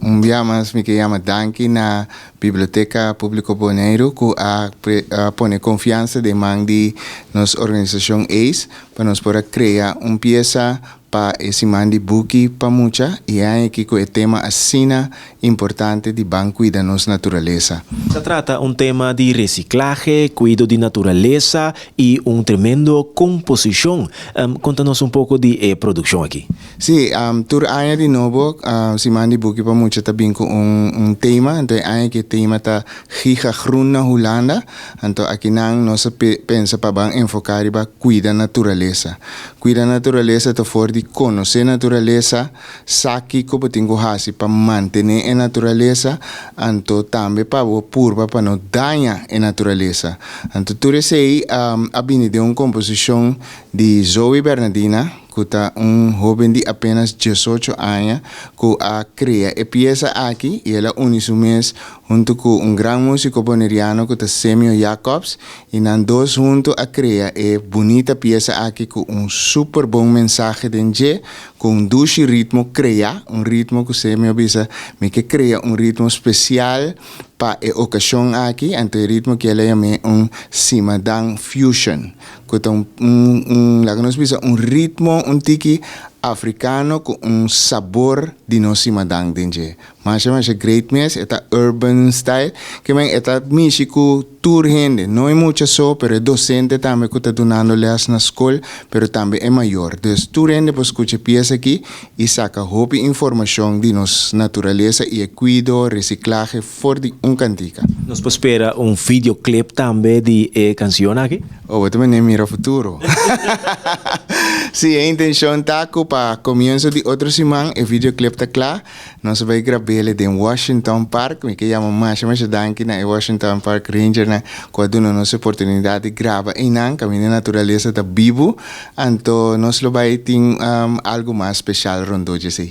Un biaha mas mi ke yama danki na Biblioteka Públiko Boneiru ku a pone konfiansa den man di nos organisashon ACE pa nos por a krea un piesa pa e siman di buki pa mucha i e aña aki ku e tema asina importante di ban kuida nos naturalesa. Ta trata un tema di resiklahe, kuido di naturalesa i un tremendo komposishon. Konta nos un poko di e produkshon aki. Sí, tur aña di nobo Siman di Buki pa Mucha ta bin ku un tema. Anto e aña aki e tema ta Giga Groen na Hulanda. Anto akinan nos a pensa pa ban enfoká riba kuida naturalesa. Kuida naturalesa ta for di konosé naturalesa, sa kiko bo tin ku hasi pa mantené e naturalesa, anto tambe pa bo purba pa no daña e naturalesa. Anto tur esei a bini den un komposishon di Zoe Bernadina, ku ta un hóben di apenas 18 aña ku a krea e piesa aki i el a uni su mes huntu ku un gran músiko boneriano ku ta Semio Jacobs i nan dos huntu a krea e bunita piesa aki ku un super bon mensahe den dje ku un dushi ritmo krea, un ritmo ku Semio a bisa mi ke krea un ritmo spesial pa e okashon aki, anto e ritmo ki el a yam'é un Simadan Fusion. Ku ta un un laga nos bisa un ritmo un tiki afrikano ku un sabor di nos simadan den dje. Masha masha great mes, e ta urban style, ke men e ta mishi ku tur hende, no e mucha so pero e dosente tambe ku ta dunando les na skol, pero tambe e mayor. Dus tur hende por skucha e piesa aki i saka hopi informashon di nos naturalesa i e kuido, resiklahe for di un kantika. Nos por spera un videoclip tambe di e kansion aki? Oh, bo ta mende mira futuro. Sí, e intencion ta cu pa comienzo di otro siman e videoclip ta cla. Nos a bay grabele den Washington Park. Mi ke yama masha masha danki na e Washington Park Rangernan cu a duna nos e oportunidad di graba eynan caminda naturalesa ta bibu. Anto nos lo bay tin algo mas special rondó djesey.